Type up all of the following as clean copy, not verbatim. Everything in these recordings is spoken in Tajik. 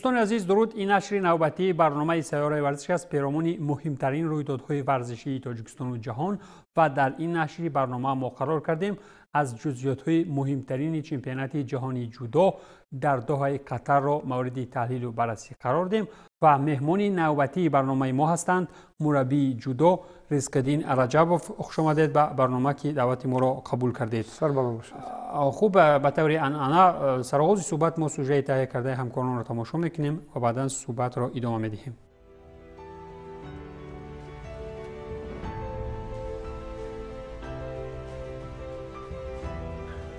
Дӯстони азиз, дуруд. Ин нашри навбатии барномаи Сайёраи варзиш аст, перомуни муҳимтарин рӯйдодҳои варзишии Тоҷикистону ҷаҳон. Ва дар ин нашри барнома мо қарор кардем аз ҷузъиётҳои муҳимтарини чемпионати ҷаҳонии ҷудо дар Доҳаи Қатарро мавриди таҳлилу баррасӣ қарор дем. Ва меҳмони навбатии барномаи мо ҳастанд мураббии ҷудо Ризқиддин Раҷабов. Хуш омадед ба барнома, ки даъвати моро қабул кардед. Сарбаланд бошед. Хуб, ба таври анъана сароғози суҳбат мо сужаи таҳия кардаи ҳамкоронро тамошо мекунем ва баъдан суҳбатро идома медиҳем.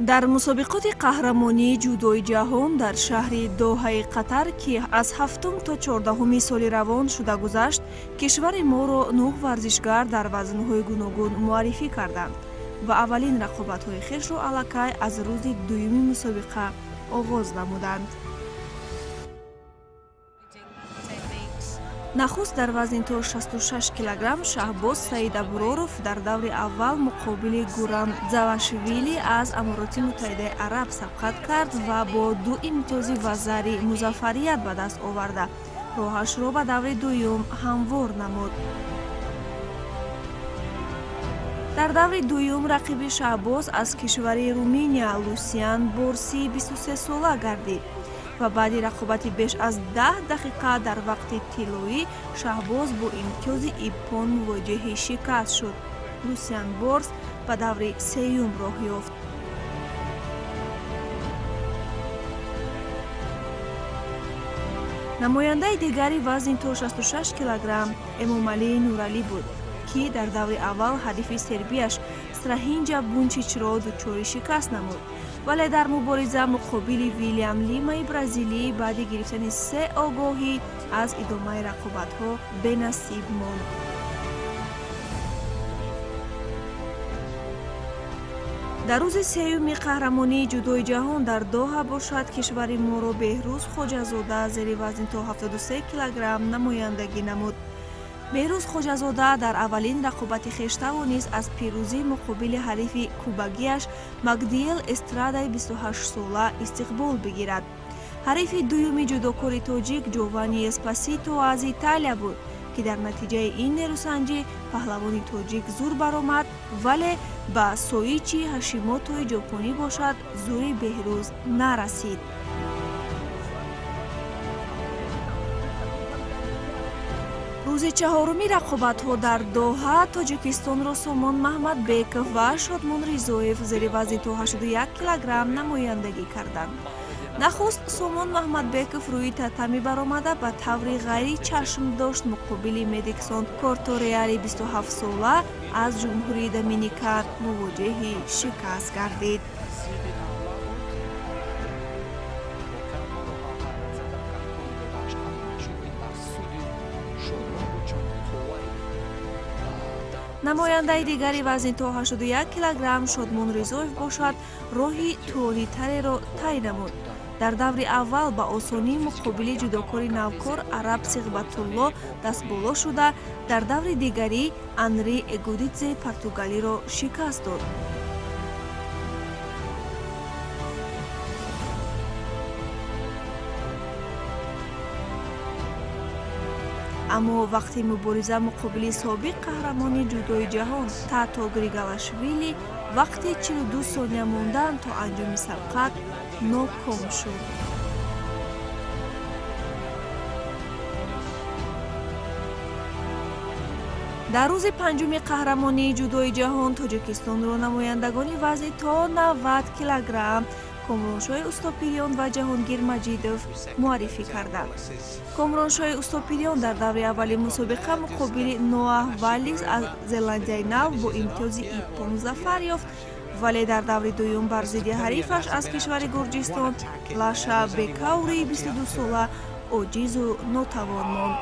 Дар мусобиқоти қаҳрамонии ҷудои ҷаҳон дар шаҳри Доҳаи Қатар, ки аз 7 то 14 соли равон шуда гузашт, кишвари моро 9 варзишгар дар вазнҳои гуногун муаррифӣ карданд ва аввалин рақобатҳои хешро аллакай аз рӯзи дуюми мусобиқа оғоз намуданд. Нахуст дар вазни то 66 килограмм Шаҳбоз Саидаброров дар даври аввал муқобили Гурам Завашвили аз Амороти Муттаҳидаи Араб сабқат кард ва бо 2 имтиёзи вазари музаффарият ба даст оварда, роҳашро ба даври дуюм ҳамвор намуд. Дар даври дуюм рақиби Шаҳбоз аз кишвари Руминия Лусиан Борси 23-сола гардид ва баъди рақобати беш аз 10 дақиқа дар вақти тиллоӣ Шаҳбоз бо имтиёзи иппон мувоҷиҳи шикаст шуд. Лусиан Борс ба даври сеюм роҳ ёфт. Намояндаи дигари вазни то 66 килограмм Эмомалӣ Нуралӣ буд, ки дар даври аввал ҳарифи сербияш Страҳинҷа Бунчичро дучори шикаст намуд, вале дар мубориза муқобили Вилям Лимаи бразилӣ баъди гирифтани 3 огоҳӣ аз идомаи рақобатҳо бенасиб монд. Дар рӯзи сеюми қаҳрамонии ҷудои ҷаҳон дар Доҳа бошад, кишвари моро Беҳрӯз Хоҷазода зери вазни то 73 килограмм намояндагӣ намуд. Беҳрӯз Хоҷазода дар аввалин рақобати хеш тавонист аз пирӯзӣ муқобили ҳарифи кубагиаш Магдиел Эстрадаи 28-сола истиқбол бигирад. Ҳарифи дуюми ҷудокори тоҷик Ҷовани Эспасито аз Италия буд, ки дар натиҷаи ин нерӯсанҷӣ паҳлавони тоҷик зур баромад, вале ба Соичи Ҳашимотои ҷопонӣ бошад зури Беҳрӯз нарасид. Рӯзи чаҳоруми рақобатҳо дар Доҳа Тоҷикистонро Сомон Маҳмадбеков ва Шодмон Ризоев зери вазни то 81 килограмм намояндагӣ карданд. Нахуст Сомон Маҳмадбеков рӯи татами баромада ба таври ғайричашмдошт муқобили Медиксон Кортореали 27-сола аз Ҷумҳурии Доминикан мувоҷиҳи шикаст гардид. Намояндаи дигари вазни то 81 килограмм Шодмон Ризоев бошад, роҳи тӯлонитареро тай намуд. Дар даври аввал ба осонӣ муқобили ҷудокори навкор Араб Сиғбатулло дастболо шуда, дар даври дигарӣ Анри Эгудидзе португалиро шикаст дод. Аммо вақти мубориза муқобили собиқ қаҳрамони ҷудои ҷаҳон Тато Григалашвили вақти 42 сония мондан то анҷоми сабқат ноком шуд. Дар рӯзи панҷуми қаҳрамонии ҷудои ҷаҳон Тоҷикистонро намояндагони вазни то 90 килограмм Комроншоҳи Устопириён ва Ҷаҳонгир Маҷидов муаррифӣ карданд. Комроншоҳи Устопириён дар даври аввали мусобиқа муқобили Ноаҳ Валлис аз Зеландияи Нав бо имтиёзи иппон зафар ёфт, вале дар даври дуюм бар зидди ҳарифаш аз кишвари Гурҷистон Лаша Бекаури 22-сола оҷизу нотавон монд.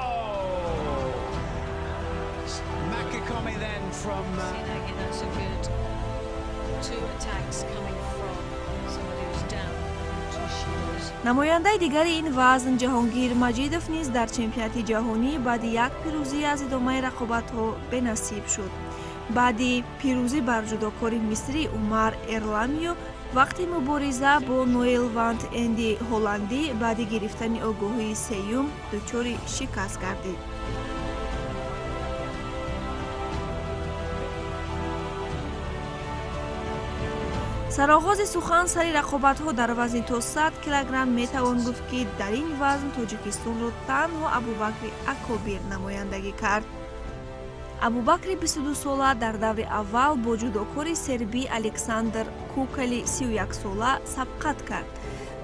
Намояндаи дигари ин вазн Ҷаҳонгир Маҷидов низ дар чемпионати ҷаҳонӣ баъди як пирӯзӣ аз идомаи рақобатҳо бенасиб шуд. Баъди пирӯзӣ бар ҷудокори мисрӣ Умар Эрламиё Вақти мубориза бо Ноэл Вант Энди ҳолландӣ баъди гирифтани огоҳии сеюм дучори шикаст гардид. Сароғози сухан сари рақобатҳо дар вазни то 100 килограмм метавон гуфт, ки дар ин вазн Тоҷикистонро танҳо Абубакри Акобир намояндагӣ кард. Абубакри 22сола дар даври аввал бо ҷудокори сербӣ Александр Кукали 31сола сабқат кард.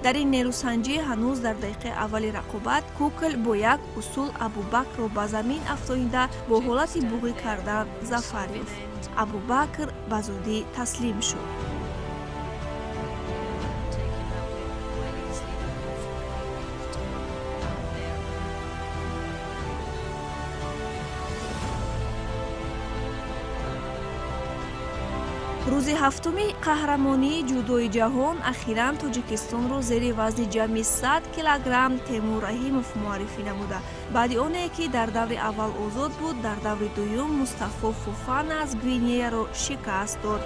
Дар ин нерӯсанҷӣ ҳанӯз дар дақиқаи аввали рақобат Кукл бо як усул Абубакрро ба замин афтонида бо ҳолати буғӣ кардан зафар ёфт. Абубакр ба зудӣ таслим шуд. Рӯзи ҳафтуми қаҳрамонии ҷудои ҷаҳон ахиран Тоҷикистонро зери вазни ҷамъи 100 килограмм Темур Раҳимов муаррифӣ намуда. Баъди оне ки дар даври аввал озод буд, дар даври дуюм Мустафо Фуфана аз Гвинеяро шикаст дод.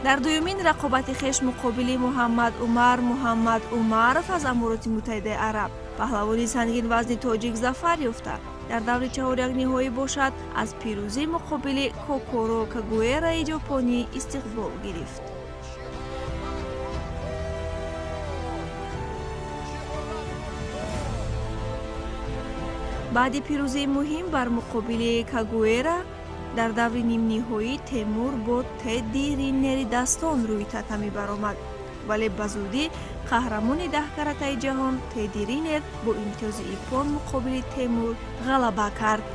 Дар дуюмин рақобати хеш муқобили Муҳаммад Умар Муҳаммад Умаров аз Амороти Муттаҳидаи Араб паҳлавони сангинвазни тоҷик зафар ёфта, дар даври чаҳорякниҳоӣ бошад аз пирӯзӣ муқобили Кокоро Кагуэраи ҷопонӣ истиқбол гирифт. Баъди пирӯзии муҳим бар муқобили Кагуэра дар даври нимниҳоӣ Темур бо Тедди Риннери дастон рӯи татами баромад, вале ба зудӣ қаҳрамони даҳкаратаи ҷаҳон Тедди Риннер бо имтиёзи иппон муқобили Темур ғалаба кард.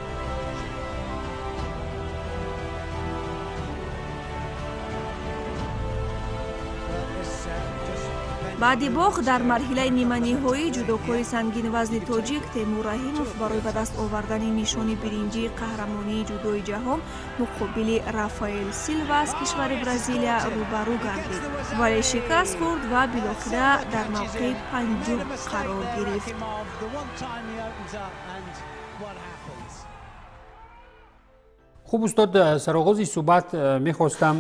Баъди боғ дар марҳилаи ниманиҳоӣ ҷудокори сангинвазни тоҷик Темур Раҳимов барои ба даст овардани нишони биринҷии қаҳрамонии ҷудои ҷаҳон муқобили Рафаэл Силва аз кишвари Бразилия рӯбарӯ гардид, вале шикаст хӯрд ва билохира дар мавқеи панҷум қарор гирифт. Хуб устод, сароғози суҳбат мехостам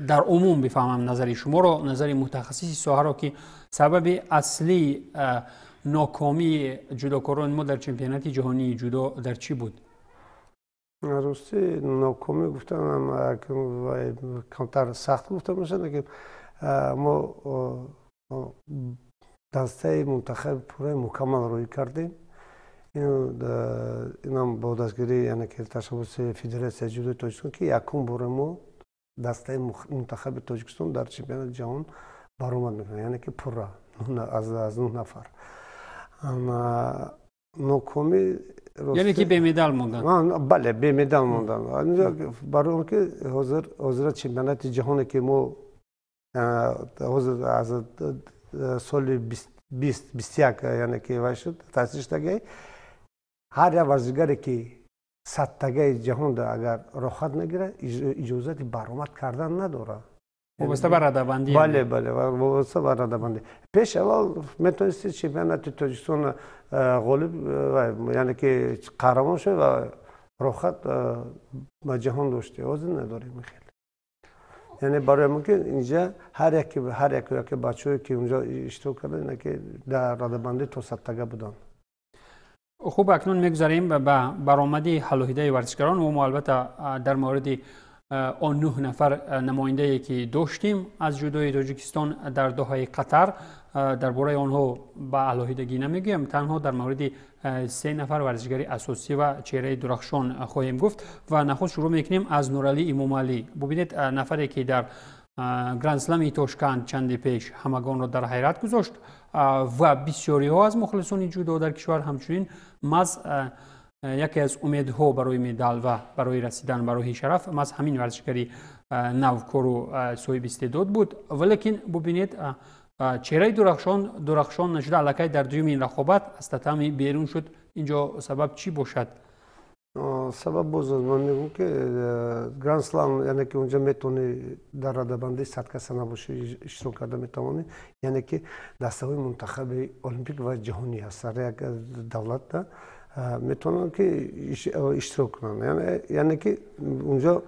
дар умум бифаҳмам назари шуморо, назари мутахассиси соҳаро, ки сабаби аслии нокомии ҷудокорони мо дар чемпионати ҷаҳонии ҷудо дар чӣ буд? Рости нокомӣ гуфтанам камтар сахт гуфта мешавад, лекин мо дастаи мунтахаби пурраи мукаммал рӯй кардем. Инам бо дастгирии яъне ки ташаббуси Федератсияи ҷудои Тоҷикистон, ки якум бора мо дастаи мунтахаби Тоҷикистон дар чемпионати ҷаҳон баромад мекунад, яъне ки пурра аз 9 нафар. Нокомӣ яъне ки бемедал монданд? Бале, бемедал монданд. Барои он ки ҳозира чемпионати ҷаҳоне ки мо ҳозир аз соли 2021 яъне ки вай шуд, таъсис шудагӣ, ҳар як варзишгаре ки садтагаи ҷаҳонда агар роҳат нагирад, иҷозати баромад кардан надорад. Вобаста ба радабандӣ? Бале, бале, вобаста ба радабандӣ. Пеш аввал метавонисти чемпионати Тоҷикистон ғолиб, яъне ки қаҳрамон шуд ва роҳат ба ҷаҳон дошти. Ҳозир надорем хеле. Яъне барои мо ки инҷа ҳар яке бачаҳое ки унҷо иштирок карданд, ина ки дар радабандӣ то садтага буданд. Хуб, акнун мегузарем ба баромади ҳалоҳидаи варзишгарон ва мо албатта дар мавриди он 9 нафар намояндае ки доштем аз ҷудои Тоҷикистон дар Доҳаи Қатар, дар бораи онҳо ба алоҳидагӣ намегӯям, танҳо дар мавриди 3 нафар варзишгари асосӣ ва чеҳраи дурахшон хоҳем гуфт. Ва нахуст шурӯъ мекунем аз Нуралӣ Имомалӣ. Бубинед, нафаре ки дар Грандслами Тошканд чанде пеш ҳамагонро дар ҳайрат гузошт ва бисёриҳо аз мухлисони ҷудо дар кишвар ҳамчунин маз яке аз умедҳо барои медал ва барои расидан ба роҳи шараф маз ҳамин варзишгари навкору соҳиби истеъдод буд. Валекин бубинед, чеҳраи дурахшон нашуда аллакай дар дуюмин рақобат аз татами берун шуд. Инҷо сабаб чӣ бошад? Сабаб боз ман мегӯям ки Гранд Слам, яъне ки унҷа метавонӣ дар радабандии 100 каса набошӣ иштирок карда метавонӣ, яъне ки дастаҳои мунтахаби олимпик ва ҷаҳонӣ ҳаст ҳар як давлатда. Метавонанд, ки иштирок кунанд. Яъне ки унҷо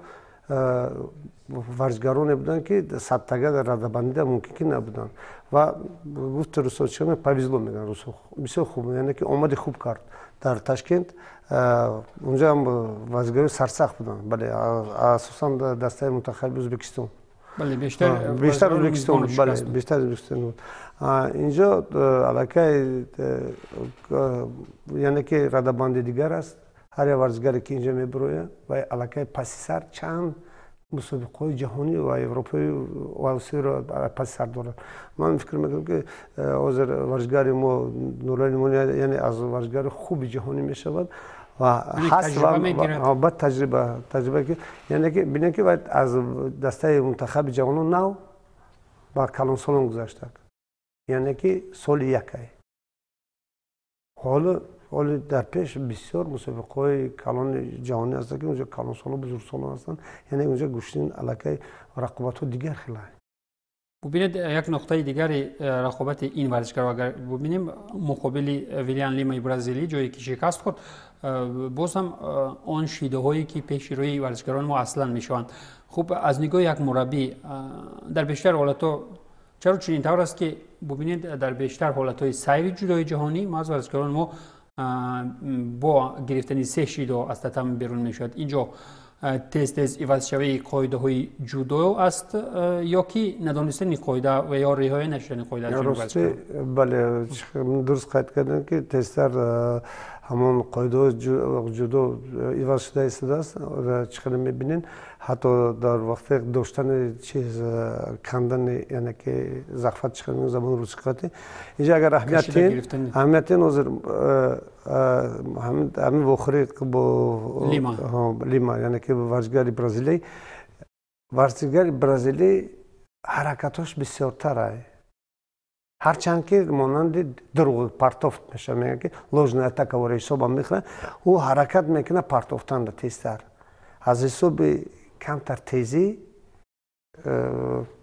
варзишгароне буданд, ки садтага дар радабандида мумкин ки набуданд. Ва гуфти русо, чӣ повезло мегӯянд русо, бисёр хуб, яъне ки омади хуб кард дар Ташкент. Унҷо ҳам варзишгарони сарсахт буданд, бале, асосан дастаи мунтахаби Ӯзбекистон. Бештар Ӯзбекистон, бале, бештар Ӯзбекистон буд. Инҷо аллакай, яъне ки радабанди дигар аст. Ҳар як варзишгаре, ки инҷо мебирояд, ва аллакай паси сар чанд мусобиқаҳои ҷаҳонӣ ва европоӣ ва осиёро паси сар дорад. Ман фикр мекунам, ки ҳозир варзишгари мо Нурали, яъне аз варзишгари хуби ҷаҳонӣ мешавад ва ҳаст баъд таҷриба, ки яъне ки бинем, ки аз дастаи мунтахаби ҷавонон нав ба калонсолон гузаштак, яъне ки соли якай. Ҳоло дар пеш бисёр мусобиқаҳои калони ҷаҳонӣ ҳастанд, ки унҷо калонсоло, бузургсолон ҳастанд, яъне унҷо гӯштин аллакай рақобатҳо дигар хела. Бубинед, як нуқтаи дигари рақобати ин варзишгарро агар бубинем, муқобили Вилиан Лимаи бразилӣ, ҷое ки шикаст хӯрд, боз ҳам он шидаҳое, ки пеши рӯи варзишгарони мо аслан мешаванд. Хуб, аз нигоҳи як мураббӣ, дар бештар ҳолатҳо чаро чунин тавр аст, ки бубинед, дар бештар ҳолатҳои сайри ҷудои ҷаҳонӣ мо аз варзишгарони мо бо гирифтани се шидо аз татами берун мешавад? Инҷо тез тез ивазшавии қоидаҳои ҷудо аст ё ки надонистани қоида ва ё риоя нашудани қоида? Рости, бале, дуруст қайд кардем, ки тезтар ҳамон қоидаҳои ҷудо иваз шуда истодааст. Чӣ қадар мебинем, ҳатто дар вақти доштани чиз, кандани, яъне ки захват, чӣ қадар забони русӣ қати инҷа агар аҳамиятин, ҳозир ҳамин вохӯрӣ бо Лима, яъне ки варзишгари бразилӣ, ҳаракатҳош бисёртар, ҳарчанд ки монанди дурӯғ партофт мешавад, мегӯяд, ки ложная атака вора ҳисобам мехӯрад, ӯ ҳаракат мекунад партофтанда тезтар, аз ҳисоби камтар тезӣ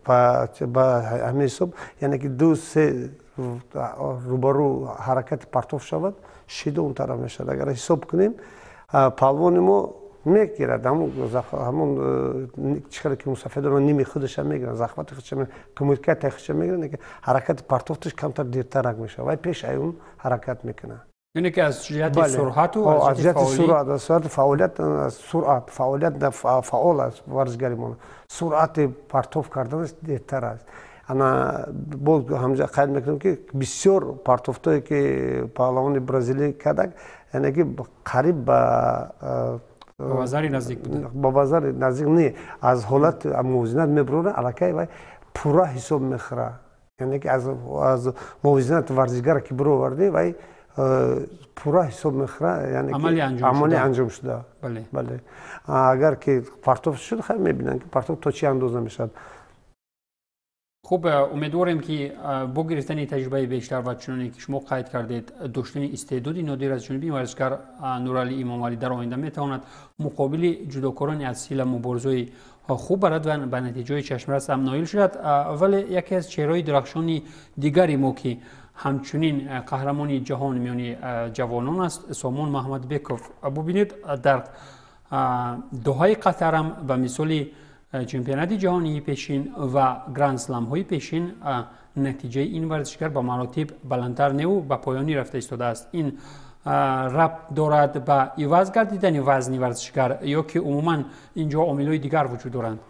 ба ҳамин ҳисоб, яъне ки ду се рӯбарӯ ҳаракати партоф шавад, шида он тараф мешавад. Агар ҳисоб кунем, палвони мо мегирад ҳамон чӣ хеле ки мусафедро ними худаша мегирад, захвати худша, коммуникатияи худша мегирад, лекин ҳаракати партофташ камтар дертарак мешавад, вай пеш ай он ҳаракат мекунад. Яъне ки аз ҷиҳати суръату аз ҷиҳати суръат, аз суръати фаъолият, суръат фаъолият, фаъол аст варзишгари мо, суръати партоф карданаш дертар аст. Ана боз ҳамҷа қайд мекунем, ки бисёр партофтое, ки паҳлавони бразилӣ кардак, яъне ки қариб ба вазари наздик буда. Ба вазари наздик не, аз ҳолат мувозинат мебурора, аллакай вай пурра ҳисоб мехӯра, яъне ки аз мувозинат варзишгара ки буроварди, вай пурра ҳисоб мехӯра, яъне амали анҷом шуда. Бале, агар ки партоф шуд, хай мебинанд, ки партоф то чӣ андоза мешавад. Хуб, умедворем, ки бо гирифтани таҷрибаи бештар ва чуноне ки шумо қайд кардед, доштани истеъдоди нодир аз ҷониби варзишгар Нуралӣ Имомалӣ дар оинда метавонад муқобили ҷудокорони аз сила муборизаи хуб барад ва ба натиҷаҳои чашмрас ҳам ноил шудад. Вале яке аз чеҳраҳои дурахшони дигари мо, ки ҳамчунин қаҳрамони ҷаҳон миёни ҷавонон аст, Сомон Маҳмадбеков, бубинед, дар Доҳаи Қатарам ба мисоли чемпионати ҷаҳонии пешин ва гранд-сламҳои пешин натиҷаи ин варзишгар ба маротиб баландтар неву ба поёнӣ рафта истодааст. Ин рабт дорад ба иваз гардидани вазни варзишгар ё ки умуман ин ҷо омилҳои дигар вуҷуд доранд?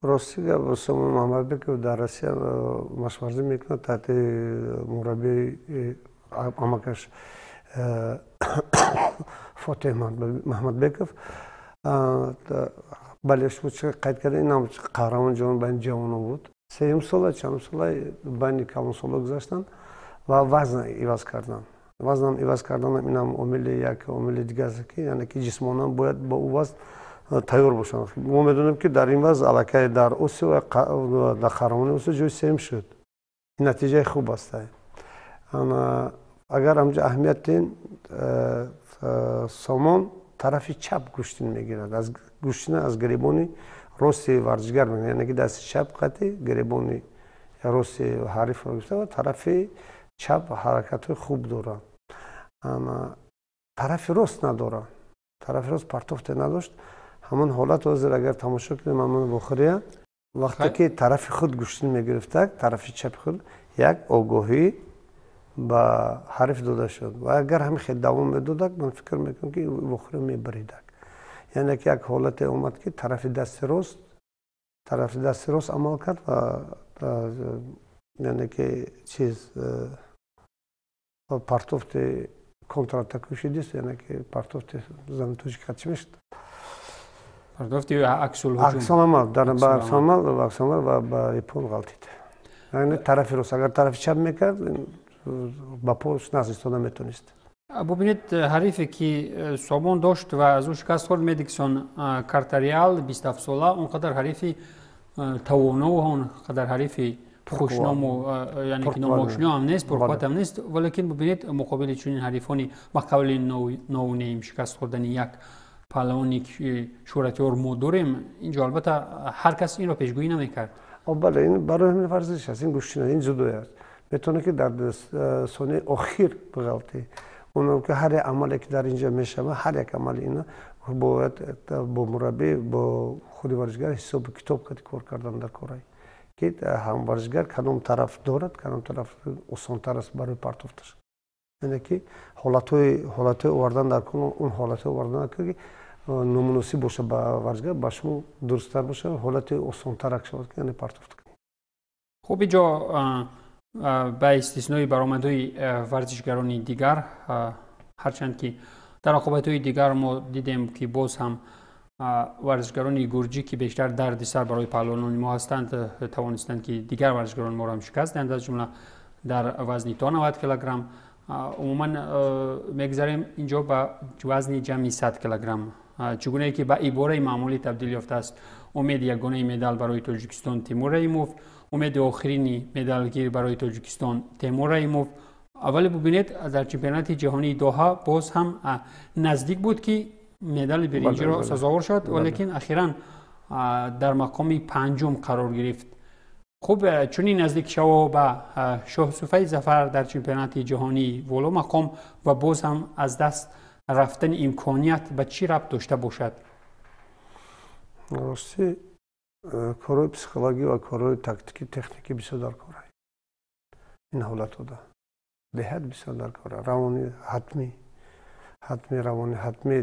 Рости гап, Сомон Маҳмадбеков дар Россия машқварзӣ мекунад таҳти мураббии амакаш Фотеҳ Маҳмадбеков. Бале, шумо чӣ қайд кардед, инам қаҳрамони ҷаҳон байни ҷавонон буд. Сеюм сола, чандум сола байни калонсоло гузаштанд ва вазн иваз карданд. Вазнам иваз карданам инам омили, як омили дигар аст, ки яъне ки ҷисмонан бояд ба ӯ вазн тайёр бошанд. Мо медонем, ки дар ин вазн аллакай дар Осиё, дар қаҳрамони Осиё ҷои сеюм шуд. Ин натиҷаи хуб аст. Агар ҳамҷо аҳамият диҳем, Сомон тарафи чап гӯштин мегирад, аз гӯштина аз гиребони рости варзишгар мегирад, яъне ки дасти чап қати гиребони рости ҳарифро гирифта ва тарафи чап ҳаракатҳои хуб дорад. Тарафи рост надорад, тарафи рост партофте надошт. Ҳамон ҳолат ҳозир агар тамошо кунем, ҳамон вохӯрия, вақте ки тарафи худ гӯштин мегирифтак, тарафи чапи худ, як огоҳӣ ба ҳариф дода шуд ва агар ҳамин хел давом медодак, ман фикр мекунам, ки вохӯрия мебаридак. Яъне ки як ҳолате омад, ки тарафи дасти рост амал кард ва яъне ки чиз партофти контратака шудист, яъне ки партофти зани тоҷик чӣ мешуд? Партофти аксулҳуҷум. Аксуламал, дар ба аксуламал ва ба иппон ғалтид. Яъне тарафи рост, агар тарафи чап мекард, ба пош нағз истода метонист. Бубинед, ҳарифе ки сомон дошт ва аз ӯ шикаст хӯрд, Медиксон Картариал, 27 сола, он қадар ҳарифи тавонову он қадар ҳарифи хушному, яъне ки номошино ҳам нест, пурқувват ҳам нест. Валекин бубинед, муқобили чунин ҳарифони ба қавли no name шикаст хӯрдани як паҳлавони шӯҳратёр мо дорем инҷо, албатта, ҳар кас инро пешгӯӣ намекард. Бале, ин барои ҳамин варзиш аст, ин гӯштин, ин ҷудои аст. Метавонад, ки дар сонияи охир биғалтӣ. Оно ки ҳар як амале, ки дар инҷа мешавад, ҳар як амали ина бояд бо мураббӣ, бо худи варзишгар ҳисобу китоб кади кор кардан дар корай, ки ҳам варзишгар кадом тараф дорад, кадом тараф осонтар аст барои партофташ. Яъне ки ҳолатҳои овардан дар кор, он ҳолатҳои овардан дар кор, ки номуносиб бошад ба варзишгар, ба шумо дурусттар бошад, ҳолати осонтарак шавад, ки яъне партофт кунед. Хуб, инҷо ба истиснои баромадҳои варзишгарони дигар, ҳарчанд ки дар рақобатҳои дигар мо дидем, ки боз ҳам варзишгарони гурҷӣ, ки бештар дарди сар барои паҳлавонони мо ҳастанд, тавонистанд, ки дигар варзишгарони моро ҳам шикаст диҳанд, аз ҷумла дар вазни то 90 килограмм. Умуман, мегузарем инҷо ба вазни ҷамъи 100 килограмм. Чӣ гунае ки ба ибораи маъмулӣ табдил ёфтааст, умеди ягонаи медал барои Тоҷикистон Тимур Раимов, умеди охирини медалгир барои Тоҷикистон Темур Раимов. Аввале бубинед, дар чемпионати ҷаҳонии Доҳа боз ҳам наздик буд, ки медали биринҷиро сазовор шуд, валекин ахиран дар мақоми панҷум қарор гирифт. Хуб, чунин наздикшаво ба шоҳсуфаи зафар дар чемпионати ҷаҳонии воло мақом ва боз ҳам аз даст рафтани имконият ба чӣ рабт дошта бошад? Ростӣ, корҳои психологӣ ва корҳои тактикӣ, техникӣ бисёр дар кора. Ин ҳолатҳода беҳад бисёр дар кора равони, ҳатмӣ равони, ҳатмӣ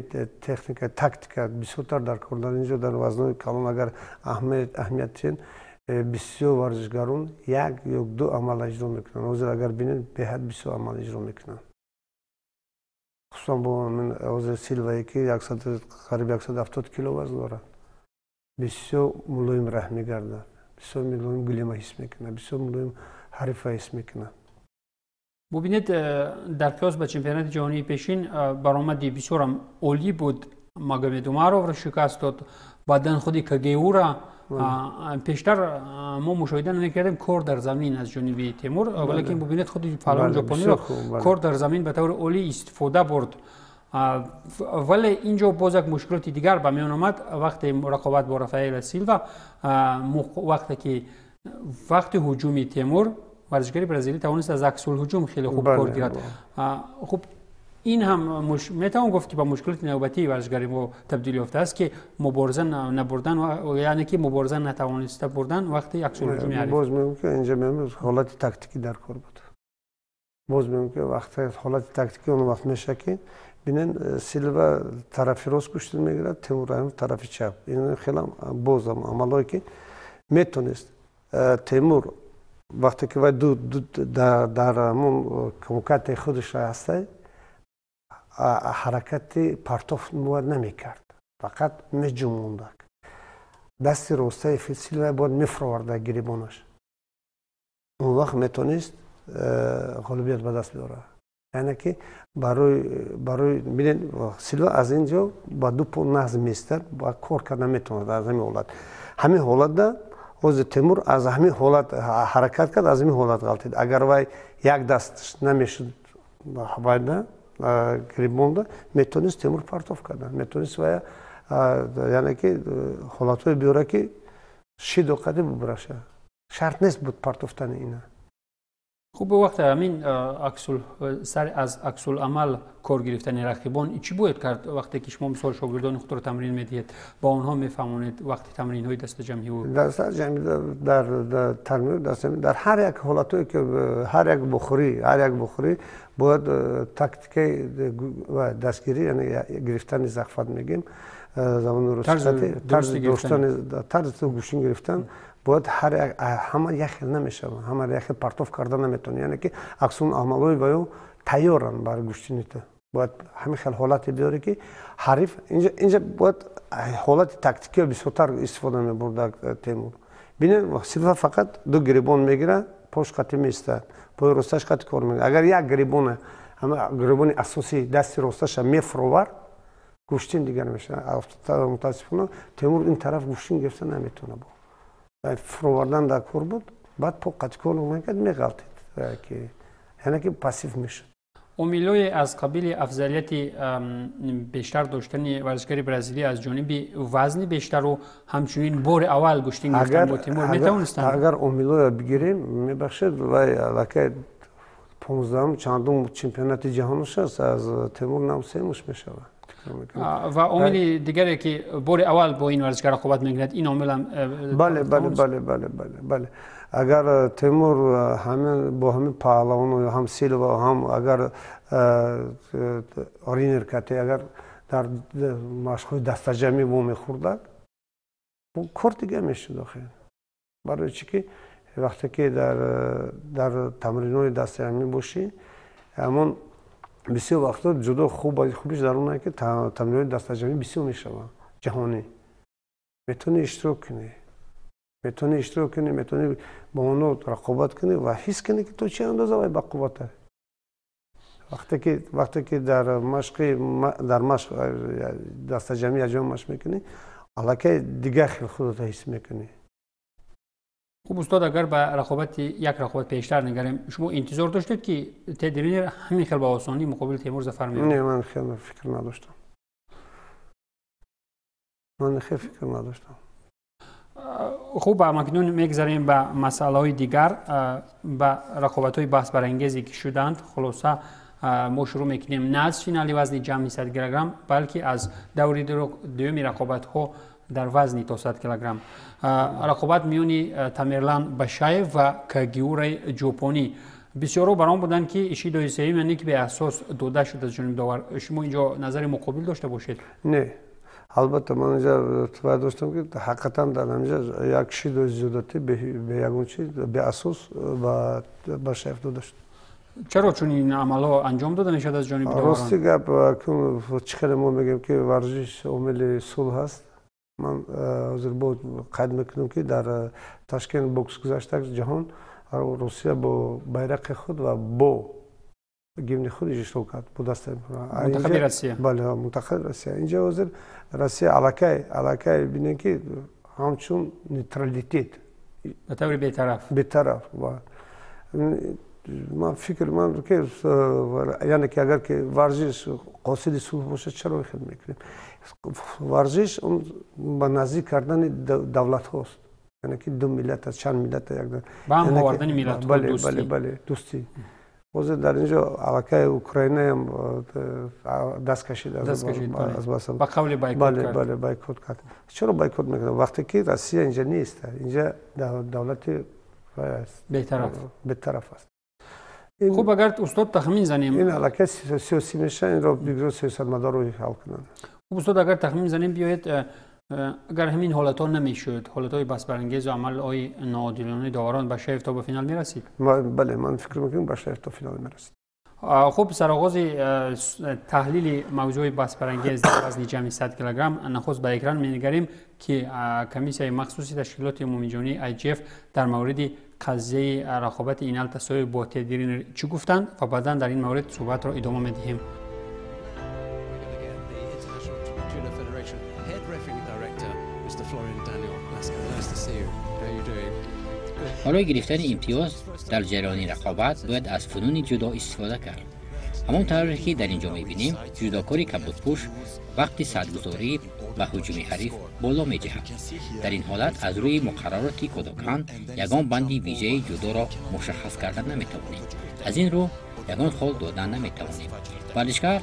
техника, тактика бисёртар дар кор. Дар инҷо, дар вазнои калон, агар аҳамият диҳем, бисёр варзишгарон як ё ду амал иҷро мекунанд. Ҳозир агар бинед, беҳад бисёр амал иҷро мекунанд, хусусан бо ҳозир Силвае, ки қариб 170 кило вазн дорад, бисёр мулоим раҳ мегардад, бисёр мулоим гулема ҳис мекунад, бисёр мулоим ҳарифа ҳис мекунад. Бубинед, дар қиёс ба чемпионати ҷаҳонии пешин баромади бисёрам олӣ буд. Магомед Умаровро шикаст дод, баъдан худи Кагеура. Пештар мо мушоҳида намекардем кор дар замин аз ҷониби Темур, валекин бубинед, худи паҳлавони ҷопониро кор дар замин ба таври олӣ истифода бурд. Вале ин ҷо боз як мушкилоти дигар ба миён омад вақте рақобат бо Рафаэла Силва, вақте ки вақти ҳуҷуми Темур, варзишгари бразилӣ тавонист аз аксулҳуҷум хеле хуб кор гирад. Хуб, ин ҳам метавон гуфт, ки ба мушкилоти навбатии варзишгари мо табдил ёфтааст, ки мубориза набурдан, яъне ки мубориза натавониста бурдан вақти аксулҳуҷуми ҳариф. Боз мегӯям, ки инҷа ҳолати тактикӣ дар кор буд. Боз мегӯям, ки вақте ҳолати тактикӣ, он вақт мешавад, ки бинен, Силва тарафи рост гӯштин мегирад, Темур Раҳимов тарафи чап. Ин хелам бозам амалое, ки метонист Темур, вақте ки вай дар ҳамон кумукати худаш ҳастай, ҳаракати партоф бояд намекард, фақат меҷумондак. Дасти ростаи Силва бояд мефуроварда гирибонаш, он вақт метонист ғолибият ба даст биёрад. Яъне ки барои бинед, Силва аз ин ҷо ба ду по нағз меистад ва кор карда метавонад аз ҳамин ҳолат. Ҳамин ҳолатда ҳозир Темур аз ҳамин ҳолат ҳаракат кард, аз ҳамин ҳолат ғалтид. Агар вай як даст намешуд, вайда гирибонда метонист Темур партоф карда метонист вая, яъне ки ҳолатҳое биёра, ки шидоқади бубраша. Шарт нест буд партофтани ина. Хуб, вақте ҳамин сар аз аксуламал кор гирифтани рақибон чӣ бояд кард? Вақте ки шумо мисол шогирдони худро тамрин медиҳед, ба онҳо мефаҳмонед вақти тамринҳои дастаҷамъӣ? Дастаҷамъӣ дар тамрини дастаҷамъӣ дар ҳар як ҳолатое ки ҳар як бухорӣ бояд тактикаи дастгирӣ, яъне гирифтани захват мегӯем забони русӣ, тарзи доштани тарзи гӯштин гирифтан бояд ҳар як ҳама як хел намешаванд, ҳама як хел партов карда наметавонанд, яъне ки аксун амалҳои ва ё тайёранд бар гӯштини ту. Бояд ҳамин хел ҳолате биёре ки ҳариф инҷа бояд ҳолати тактикиро бисёртар истифода мебурд Темур. Бинед, Силва фақат ду гирибон мегирад, пош қатӣ меистад, пои росташ қатӣ кор мекунад. Агар як гирибона, ҳама гирибони асосӣ дасти росташа мефуровард, гӯштин дигар мешавад. Мутаассифона Темур ин тараф гӯштин гирифта наметавонад. Фуровардан дар кор буд, баъд по қатӣ кор мекард, меғалтид, яъне ки пассив мешуд. Омилҳое аз қабили афзалияти бештар доштани варзишгари бразилӣ аз ҷониби вазни бештару ҳамчунин бори аввал гӯштин гирифтан бо Темур метавонистанд? Агар омилҳоро бигирем, мебахшед, вай аллакай 15-ум чандум чемпионати ҷаҳонаш аст, аз Темур нав семуш мешавад. Ва омили дигаре ки бори аввал бо ин варзишгар рақобат мекунад, ин омилам? Бале, бале, бале, бале, бале, бале. Агар Темур ҳамин бо ҳамин паҳлавону ҳам Силва, ҳам агар Ринер кате, агар дар машқҳои дастаҷамъӣ вомехӯрдак, кор дига мешуд охир. Барои чӣ ки вақте ки дар тамринҳои дастаҷамъӣ бошӣ, ҳамон бисёр вақтҳо ҷудо хубиш дар он ки тамринҳои дастаҷамъӣ бисёр мешаванд ҷаҳонӣ. Метавонӣ иштирок кунӣ, метавонӣ бо онҳо рақобат кунӣ ва ҳис кунӣ ки то чӣ андоза вай бақувват аст. Вақте ки дар машқ дастаҷамъӣ якҷоя машқ мекунӣ, аллакай дигар хел худро ҳис мекунӣ. Хуб устод, агар ба рақобати як рақобат пештар нигарем, шумо интизор доштед ки Тед Ринер ҳамин хел ба осонӣ муқобили Темур зафар меёбад? Не, ман хел фикр надоштам. Хуб, акнун мегзарем ба масъалаҳои дигар, ба рақобатҳои баҳсбарангезе ки шуданд. Хулоса мо шурӯъ мекунем на аз финали вазни ҷамъи 100 килограмм, балки аз даври дуюми рақобатҳо дар вазни то 100 килограмм. Рақобат миёни Тамерлан Башаев ва Кагиураи ҷопонӣ. Бисёрҳо бар он буданд ки шидои сеюм, яъне ки беасос дода шуд аз ҷониби довар. Шумо инҷо назари муқобил дошта бошед? Не, албатта ман инҷа бояд доштам ки ҳақиқатан дар ҳаминҷа як шидои зиёдатӣ бе ягон чиз беасос ба Башаев дода шуд. Чаро чунин амалҳо анҷом дода мешавад аз ҷониби доварон? Рости гап, чӣ хеле мо мегӯем ки варзиш омили сулҳ аст. Ман ҳозир бо қайд мекунам ки дар Ташкент бокс гузашта ҷаҳон Русия бо байрақи худ ва бо гимни худ иштирок кард, бо дастаи мунтахаби Россия. Бале, мунтахаби Россия. Инҷа ҳозир Россия аллакай бинем ки ҳамчун нейтралитет, ба таври бетараф, бетараф. Ман фикр ман ки яъне ки агар ки варзиш қосиди сулҳ бошад, чаро хел мекунем? Варзиш он ба наздик кардани давлатҳост, яъне ки ду миллат аст, чанд миллат як ба ҳам овардани миллатҳо, дӯстӣ. Бале, бале, дӯстӣ. Ҳозир дар инҷо аллакай Украинаам даст кашид аз ба қавли бойкот кард. Бале, бойкот кард. Чаро бойкот мекунад? Вақте ки Россия инҷа нест, инҷа давлати бетараф аст. Хуб, агар устод тахмин занем, ин аллакай сиёсӣ мешавад, инро бигзор сиёсатмадорро ҳал кунанд. Хуб устод, агар тахмин занем, биёед агар ҳамин ҳолатҳо намешуд, ҳолатҳои баҳсбарангезу амалҳои ноодилонаи доварон, Башаев то ба финал мерасид? Бале, ман фикр мекунам Башаев то финал мерасид. Хуб, сарогози таҳлили мавзӯи баҳсбарангез дар вазни ҷамъи 100 килограмм нахуст ба экран менигарем ки комиссияи махсуси ташкилоти умумиҷаҳонии IJF дар мавриди қазияи рақобати Инал Тасоев бо Тед Ринер чӣ гуфтанд ва баъдан дар ин маврид суҳбатро идома медиҳем. Барои гирифтани имтиёз дар ҷараёни рақобат бояд аз фунуни ҷудо истифода кард. Ҳамон тавре ки дар ин ҷо мебинем, ҷудокори кабудпӯш вақти садгузорӣ ба ҳуҷуми ҳариф боло меҷаҳад. Дар ин ҳолат аз рӯи муқаррароти Кодокан ягон банди вижаи ҷудоро мушаххас карда наметавонем. Аз ин рӯ ягон хол дода наметавонем. Варзишгар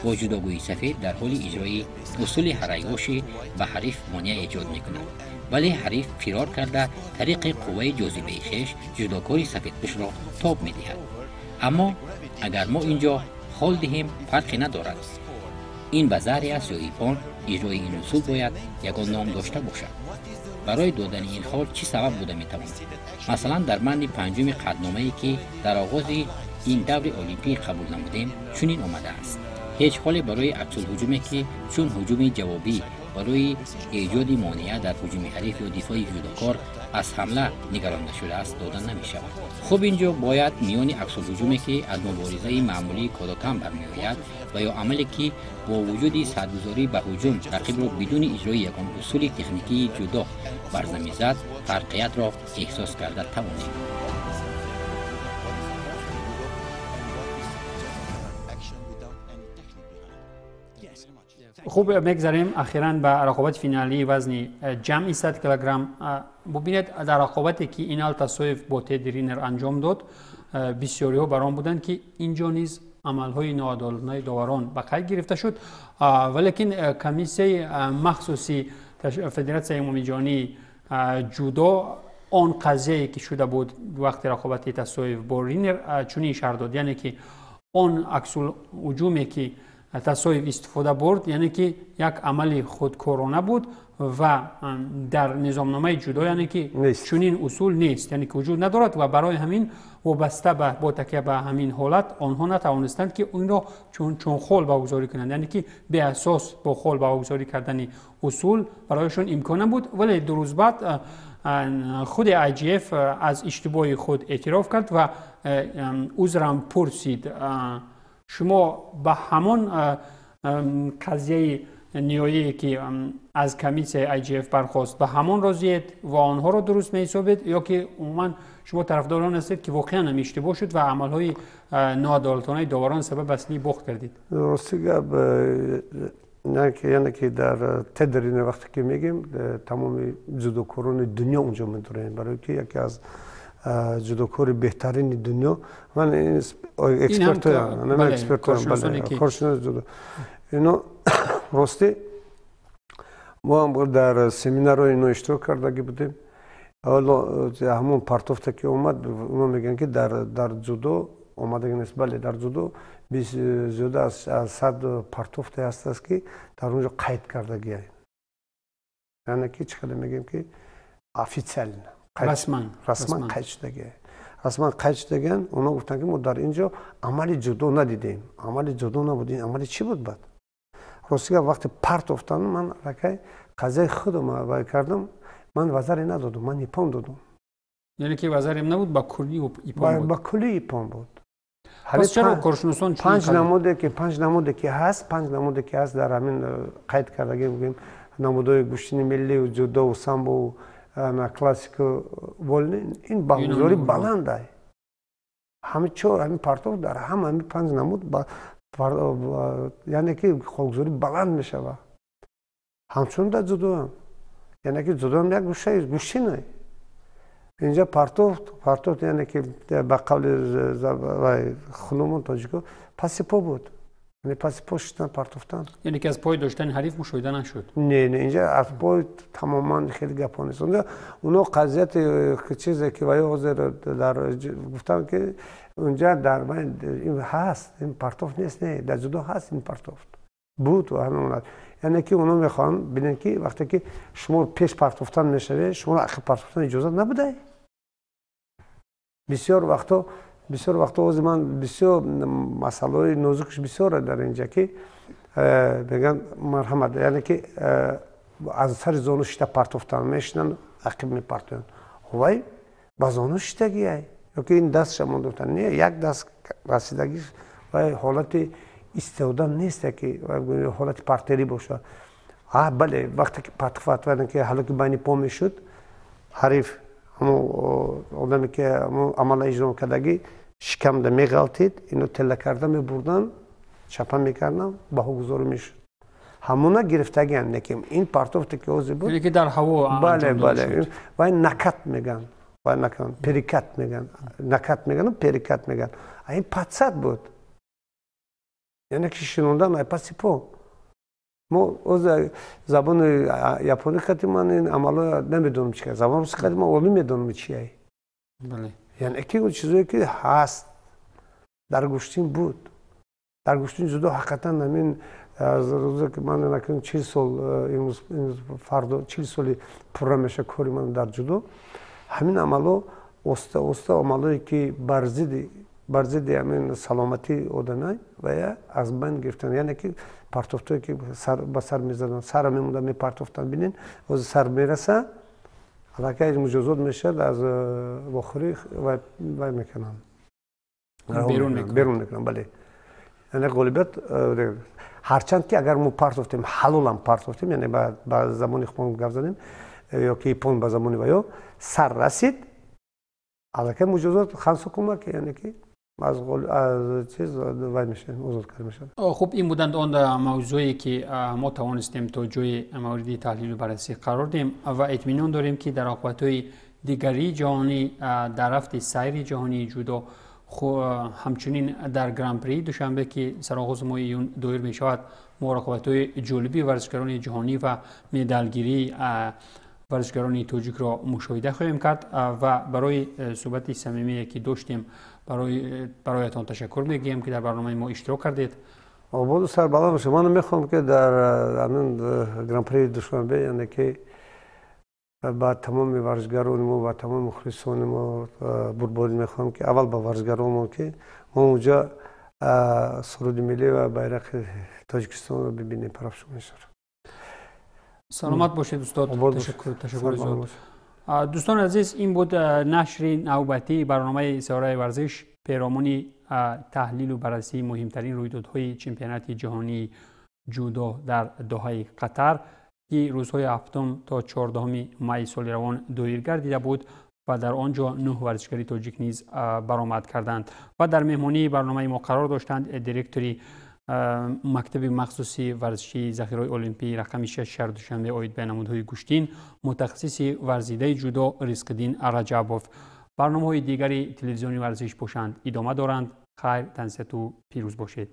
бо ҷудогӯи сафед дар ҳоли иҷрои усули ҳарайгошӣ ба ҳариф монеа эҷод мекунад, вале ҳариф фирор карда, тариқи қувваи ҷозибаи хеш ҷудокори сафедпӯшро тоб медиҳад. Аммо агар мо ин ҷо хол диҳем, фарқе надорад. Ин вазари аст ё иппон, иҷрои ин усул бояд ягон ном дошта бошад. Барои додани ин хол чӣ сабаб буда метавонад? Масалан, дар банди панҷуми қатъномае, ки дар оғози ин даври олимпӣ қабул намудем, чунин омадааст: ҳеҷ холе барои аксулҳуҷуме, ки чун ҳуҷуми ҷавобӣ барои эҷоди монеа дар ҳуҷуми ҳариф ё дифои ҷудокор аз ҳамла нигаронда шудааст, дода намешавад. Хуб, ин ҷо бояд миёни аксулҳуҷуме, ки аз муборизаи маъмулии Кодокан бармеояд, ва ё амале, ки бо вуҷуди садгузорӣ ба ҳуҷум рақибро бидуни иҷрои ягон усули техникии ҷудо бар замин зад, фарқиятро эҳсос карда тавонем. Хуб, мегзарем ахиран ба рақобати финалии вазни ҷамъи 100 килограмм. Бубинед, дар рақобате, ки Инал Тасоев бо Теди Ринер анҷом дод, бисёриҳо бар он буданд, ки ин ҷо низ амалҳои ноадолатонаи доварон ба қайд гирифта шуд, валекин комиссияи махсуси Федератсияи умумиҷаҳонии ҷудо он қазияе, ки шуда буд вақти рақобати Тасоев бо Ринер, чунин шарҳ дод, яъне ки он аксулҳуҷуме, ки Тасоев истифода бурд, яъне ки як амали худкорона буд ва дар низомномаи ҷудо, яъне ки чунин усул нест, яъне ки вуҷуд надорад, ва барои ҳамин вобаста ба бо такя ба ҳамин ҳолат онҳо натавонистанд, ки инро чун хол баҳогузорӣ кунанд, яъне ки беасос бо хол баҳогузорӣ кардани усул барояшон имкон набуд. Вале 2 рӯз баъд худи IJF аз иштибоҳи худ эътироф кард ва узрам пурсид. Шумо ба ҳамон қазияи ниҳоие, ки аз комиссияи IJF бархост, ба ҳамон розиед ва онҳоро дуруст меҳисобед, ё ки умуман шумо тарафдорон ҳастед, ки воқеан ҳам иштибоҳ шуд ва амалҳои ноадолатонаи доварон сабаб аслии бохт кардид? Рости гап, яъне ки дар Теди Ринер вақте ки мегем, тамоми ҷудокорони дунё унҷо медорем, барои ки яке аз ҷудокори беҳтарини дунё, ман экспертоям, ҷудо ино. Ростӣ, мо ҳам дар семинарҳои ино иштирок кардагӣ будем. Ҳоло ҳамон партофта ки омад, оно мегӯянд, ки дар ҷудо омадаги нест. Бале, дар ҷудо зиёда аз 100 партофте ҳастааст, ки дар он ҷо қайд кардагиа, яъне ки чӣ хеле мегӯем, ки официально расман қайд шудагия, расман қайд шудагиан. Онҳо гуфтанд, ки мо дар ин ҷо амали ҷудо надидем, амали ҷудо набуд. Ин амали чӣ буд? Баъд, рости гап, вақте партофтан, ман аллакай қазияи худам вай кардам, ман вазаре надодум, ман иппон додум. Яъне ки вазарем набуд, ба куллӣ иппон буд? Ба куллӣ иппон буд. Пас чаро коршиносон панҷ намуде ки ҳаст, дар ҳамин қайд кардагӣ, гӯем, намудҳои гӯштини миллию ҷудову самбову классику вольный, ин баҳогузорӣ баландай. Ҳами чор ҳамин партов дар ҳама ҳамин панҷ намуд, яъне ки холгузорӣ баланд мешавад. Ҳамчунин дар ҷудоам, яъне ки ҷудоам як гӯшаи гӯштина. Инҷа партофт, яъне ки ба қавли хунумон, тоҷико, паси по буд, яъне паси по шиштан, партофтан. Яъне ки аз пой доштани ҳариф мушоҳида нашуд? Не, инҷа аз пой тамоман хеле гапҳо нест. Унҷа оно қазияти чизе ки ваё ҳозир дар гуфтанд, ки унҷа дар ин ҳаст, ин партофт нест. Не, дар ҷудо ҳаст, ин партофт буд. Яъне ки оно мехоҳанд бинанд, ки вақте ки шумо пеш партофтан мешавед, шуморо ақиб партофтан иҷозат набудай. Бисёр вақто ҳозир ман бисёр масъалаҳои нозукш бисёре дар инҷа, ки мегӯянд, марҳамат, яъне ки аз сари зону шита партофтан, мешинанд, ақиб мепартоянд, вай ба зону шитагиай ё ки ин дастша мондофтан, не, як даст расидагиш, вай ҳолати истода нест, ки ҳолати партерӣ бошад. Бале, вақте ки партофат, ки ҳало ки байни по мешуд, ҳариф, ҳамон одаме, ки ҳамон амала иҷро кардагӣ. Шикамда меғалтид, ино тела карда мебурдан, чапа мекардан, баҳогузорӣ мешуд. Ҳамона гирифтагиан, лекин ин партофте ки ҳозир буд. Яъне ки дар ҳаво. Бале, бале, вай накат меган, вай накат, перекат меган, накат мегану перекат меган. А ин подсад буд, яъне ки шинондан ай паси по. Мо оз забони японӣ қати ман ин амало намедонам чи, забони руси қати ман олӣ медонам чиай. Яъне ки чизое ки ҳаст, дар гӯштин буд, дар гӯштин ҷудо. Ҳақиқатан, ҳамин аз рӯзе ки ман накун 40 сол, имрӯз фардо 40 соли пурра меша кори ман дар ҷудо, ҳамин амало оста оста, амалое ки бар зидди ҳамин саломатии одамай вая аз байн гирифтан. Яъне ки партофтое ки ба сар мезадан, сара мемонда, мепартофтан. Бинен, ҳозир сар мераса, аллакай муҷозот мешавад, аз вохӯрӣ вай мекунанд, берун мекунанд. Бале, яъне ғолибият ҳарчанд ки агар мо партофтем, ҳалолам партофтем, яъне ба забони худмон гап задем ё ки иппон ба забони ваё сар расид, аллакай муҷозот хансокумак, яъне ки аз чиз вай мешавем, озод карда мешавад. Хуб, ин буданд он мавзӯе ки мо тавонистем то ҷои мавриди таҳлилу баррасӣ қарор диҳем ва итминон дорем, ки дар рақобатҳои дигарии ҷаҳонӣ, дар рафти сайри ҷаҳонии ҷудо, ҳамчунин дар Гран-прии Душанбе, ки сароғози моҳи июн доир мешавад, мо рақобатҳои ҷолиби варзишгарони ҷаҳонӣ ва медалгирии варзишгарони тоҷикро мушоҳида хоҳем кард. Ва барои суҳбати самимие ки доштем, бароятон ташаккур мегӯем, ки дар барномаи мо иштирок кардед. Ободу сарбаланд бошед. Ман мехоҳам, ки дар ҳамин Гран-прии Душанбе, яъне ки ба тамоми варзишгарони мо, ба тамоми мухлисони мо бурдборӣ мехоҳам, ки аввал ба варзишгаронмон, ки мо унҷа суруди миллӣ ва байрақи Тоҷикистонро бибинем парафшон мешавад. Саломат бошед, устод, ташаккур зиёд. Дӯстони азиз, ин буд нашри навбатии барномаи Сайёраи варзиш перомуни таҳлилу баррасии муҳимтарин рӯйдодҳои чемпионати ҷаҳонии ҷудо дар Доҳаи Қатар, ки рӯзҳои 7 то 14 майи соли равон доир гардида буд ва дар он ҷо нӯҳ варзишгари тоҷик низ баромад карданд. Ва дар меҳмонии барномаи мо қарор доштанд директори мактаби махсуси варзишии захираҳои олимпӣ рақами 6 шаҳри Душанбе оид ба намудҳои гӯштин, мутахассиси варзидаи ҷудо Ризқиддин Раҷабов. Барномаҳои дигари телевизиони варзиш бошанд, идома доранд. Хайр, тансиҳату пирӯз бошед.